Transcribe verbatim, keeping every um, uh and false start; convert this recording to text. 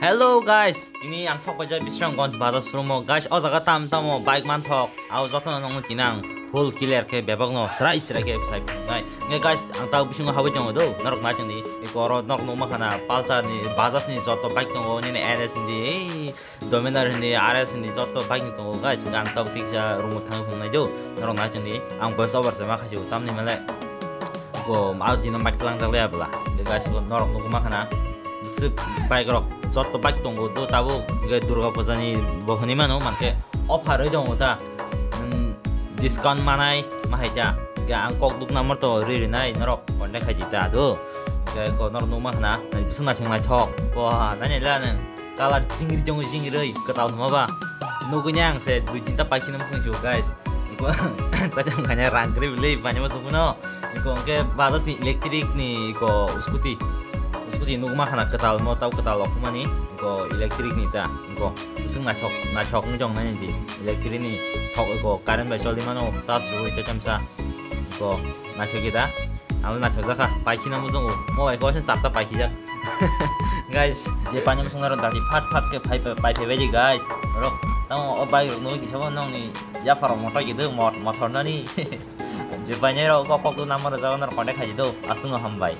Hello guys, tini ang sok paijak Bisramganj bazar showroom o. Guys, o jaga tam tamo bike manthok, abo jotono nongno tini ang full clear khe bebak no srai srai khe sai phunuknai. Nge guys, ang tao bisingo habwi tongo do, norok nai tongdi. Eko oro norok nukma khana Pulsar ni, Bajaj ni joto bike tongo, nini N S ni, ei, Dominar hindi, R S hindi, joto bike ni tongo guys. Ang tao tiksa room o thangwi phunuknai do, norok nai tongdi. Ang voice over se ma khaisio, tamni mele. Ko, ah, dino bike tlang jak le abla. Guys, ko norok nukma khana. Bwswk bike rok, joto bike tongo do tabuk. Hwnkhe Durga Puja ni bo hwnwi mano, mankhe offer oi tongo ta. Nwng discount manai ma hai ta. Hwnkhe ang kok duk number to ri rinai, norok contact khai di ta do. Hwnkhe ko norok nukma khana, bwswk naithok naithok. Wah, nai nai la nwng. Color chingri tongo, chingri kwtal hwnma ba. Nugui ni ang se dui tinta paisino bwswng sio guys. Iko, tajang kanya rang kwrwi bwlwi painama sukhuno. Iko hwnkhe Bajaj ni electric ni iko scooty. Scooty nukma khana kwtal mo tau kwtal okhumani. Iko electric ni ta. Iko bwswng naithok, naithok wngwi tong nai di. Electric ni thok iko current bai choli mano, charge rwi chacham cha. Iko naithok da. Ang naithok jakha, paikhina muchungo. Mo bai ko charta paikhijak. Guys, je pani muchung naro dati phat phat khe phai phai phai bai di guys. Rok, tamo o bike rok nugui kisa bo nongni yapharo motor gido mot motor nani. Je painai rok kok kok number rok jago naro contact khai di do. Aswkno hambai.